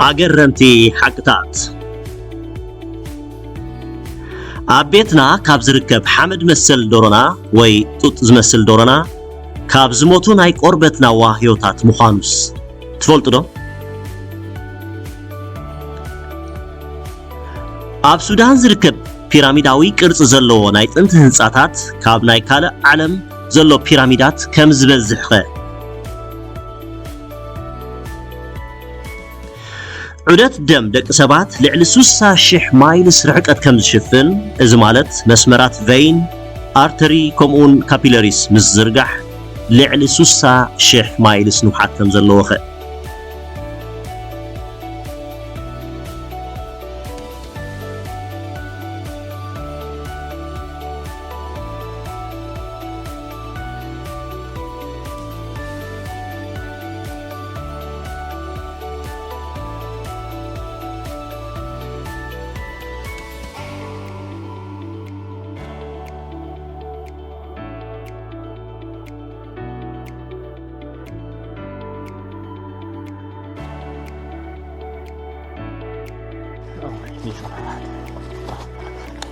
ኣገረምቲ ሓቅታት። ኣብ ቤትና ካብ ዝርከብ ሓመድ መሰል ዶሮና ወይ ጡጥ ዝመስል ዶሮና ካብ ዝሞቱ ናይ ቆርበት ናዋህዮታት ምዃኑስ ትፈልጡ ዶ? ኣብ ሱዳን ዝርከብ ፒራሚዳዊ ቅርጺ ዘለዎ ናይ ጥንቲ ህንጻታት ካብ ናይ ካልእ ዓለም ዘሎ ፒራሚዳት ከም ዝበዝሕኸ? ዑደት ደም ደቂ ሰባት ልዕሊ ስሳ ሽሕ ማይልስ ርሕቀት ከም ዝሽፍን፣ እዚ ማለት መስመራት ቨይን፣ ኣርተሪ፣ ከምኡውን ካፒለሪስ ምስ ዝዝርጋሕ ልዕሊ ስሳ ሽሕ ማይልስ ንውሓት ከም ዘለዎኸ?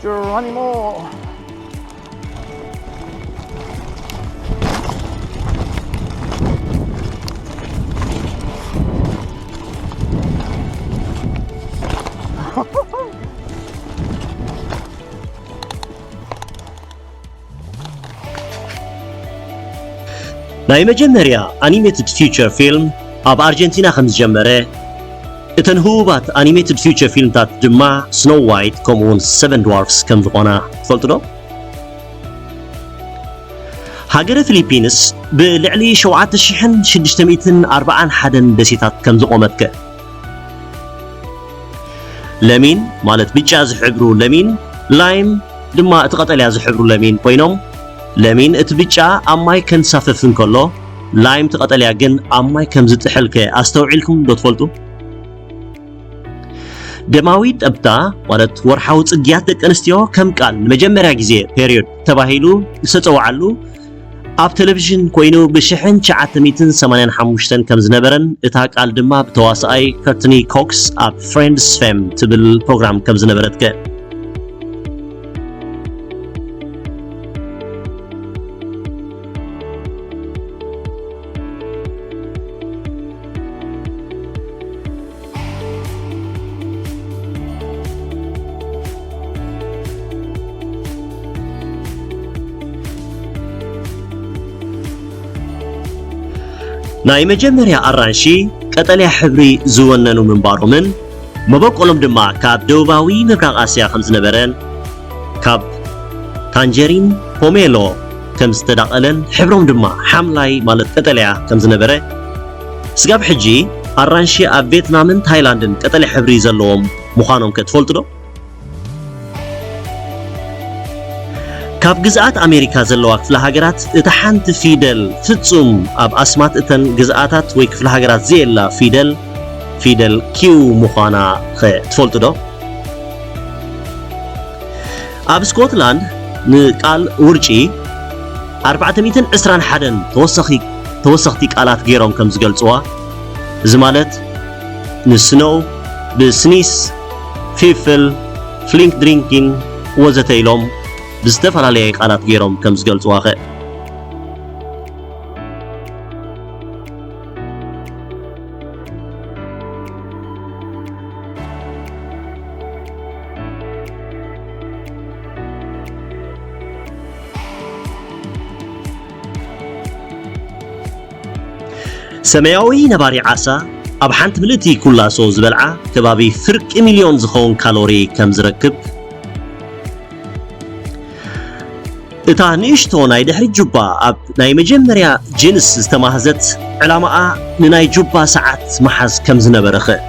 Geronimo! ናይ መጀመርያ ኣኒሜትድ ፊቸር ፊልም ኣብ ኣርጀንቲና ከም ዝጀመረ፣ እተን ህቡባት ኣኒሜትድ ፊቸር ፊልምታት ድማ ስኖው ዋይት ከምኡውን ሰቨን ድዋርፍስ ከም ዝኾና ትፈልጡ ዶ? ሃገረ ፊሊፒንስ ብልዕሊ ሸውዓተ ሽሕን ሽዱሽተ ሚእትን ኣርባዓን ሓደን ደሴታት ከም ዝቖመት ከ? ለሚን ማለት ብጫ ዝሕብሩ ለሚን፣ ላይም ድማ እቲ ቀጠልያ ዝሕብሩ ለሚን ኮይኖም፣ ለሚን እቲ ብጫ ኣብ ማይ ከንሳፍፍ እንከሎ፣ ላይም እቲ ቀጠልያ ግን ኣብ ማይ ከም ዝጥሕል ከ ኣስተውዒልኩም ዶ ትፈልጡ? ደማዊ ጠብታ ማለት ወርሓዊ ጽግያት ደቂ ኣንስትዮ ከም ቃል ንመጀመርያ ግዜ ፔሪዮድ ተባሂሉ ዝተጸውዓሉ ኣብ ቴሌቪዥን ኮይኑ ብሽሕን ትሽዓተ ሚእትን ሰማንያን ሓሙሽተን ከም ዝነበረን እታ ቃል ድማ ብተዋሳኣይ ከርትኒ ኮክስ ኣብ ፍሬንድስ ፌም ትብል ፕሮግራም ከም ዝነበረትከ። ናይ መጀመርያ ኣራንሺ ቀጠልያ ሕብሪ ዝወነኑ ምንባሮምን መበቆሎም ድማ ካብ ደቡባዊ ምብራቕ ኣስያ ከም ዝነበረን ካብ ታንጀሪን ፖሜሎ ከም ዝተዳቐለን ሕብሮም ድማ ሓምላይ ማለት ቀጠልያ ከም ዝነበረ፣ ስጋብ ሕጂ ኣራንሺ ኣብ ቬትናምን ታይላንድን ቀጠልያ ሕብሪ ዘለዎም ምዃኖም ከ ትፈልጡ ዶ? ካብ ግዝኣት ኣሜሪካ ዘለዋ ክፍለ ሃገራት እታ ሓንቲ ፊደል ፍጹም ኣብ ኣስማት እተን ግዝኣታት ወይ ክፍለ ሃገራት ዘየላ ፊደል፣ ፊደል ኪው ምዃና ኸ ትፈልጡ ዶ? ኣብ ስኮትላንድ ንቃል ውርጪ ኣርባዕተ ሚእትን ዕስራን ሓደን ተወሰኺ-፣ ተወሰኽቲ ቃላት ገይሮም ከም ዝገልጽዋ፣ እዚ ማለት ንስኖው ብስኒስ፣ ፊፍል፣ ፍሊንክ ድሪንኪን ወዘተ ኢሎም ብዝተፈላለየ ቃላት ገይሮም ከም ዝገልጽዋ ኸ? ሰማያዊ ነባሪ ዓሳ ኣብ ሓንቲ ምልእቲ ኩላሶ ዝበልዓ ከባቢ ፍርቂ ሚልዮን ዝኸውን ካሎሪ ከም ዝረክብ፣ እታ ንእሽቶ ናይ ድሕሪት ጁባ ኣብ ናይ መጀመርያ ጂንስ ዝተማህዘት፣ ዕላማኣ ንናይ ጁባ ሰዓት ምሓዝ ከም ዝነበረ ኸ?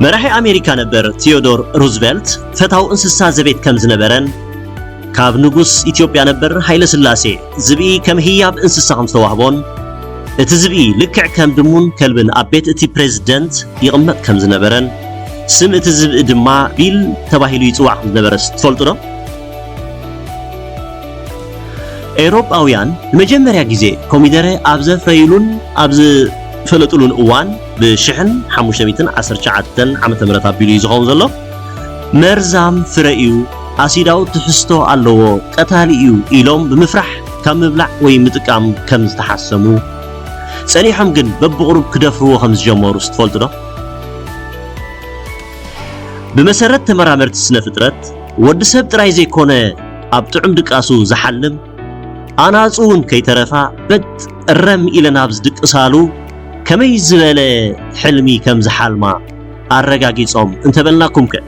መራሒ ኣሜሪካ ነበር ቲዮዶር ሩዝቨልት ፈታው እንስሳ ዘቤት ከም ዝነበረን ካብ ንጉስ ኢትዮጵያ ነበር ሃይለ ስላሴ ዝብኢ ከም ህያብ እንስሳ ከም ዝተዋህቦን እቲ ዝብኢ ልክዕ ከም ድሙን ከልብን ኣብ ቤት እቲ ፕሬዝደንት ይቕመጥ ከም ዝነበረን ስም እቲ ዝብኢ ድማ ቢል ተባሂሉ ይጽዋዕ ከም ዝነበረ ትፈልጡ ዶ? ኤውሮጳውያን ንመጀመርያ ግዜ ኮሚደረ ኣብ ዘፍረይሉን ኣብ ዝፈለጥሉን እዋን ብ ሽሕን ሓሙሽተ ሚእትን ዓሰርተ ትሽዓተን ዓመተ ምህረት ኣቢሉ እዩ ዝኸውን ዘሎ። መርዛም ፍረ እዩ፣ ኣሲዳዊ ትሕዝቶ ኣለዎ፣ ቀታሊ እዩ ኢሎም ብምፍራሕ ካብ ምብላዕ ወይ ምጥቃም ከም ዝተሓሰሙ ጸኒሖም ግን በብቕሩብ ክደፍርዎ ከም ዝጀመሩስ ትፈልጡ ዶ? ብመሰረት ተመራመርቲ ስነ ፍጥረት ወዲ ሰብ ጥራይ ዘይኮነ ኣብ ጥዑም ድቃሱ ዝሓልም ኣናጹ እውን ከይተረፋ በጥ ረም ኢለን ኣብ ዝድቅሳሉ ከመይ ዝበለ ሕልሚ ከም ዝሓልማ ኣረጋጊጾም እንተበልናኩም ከ?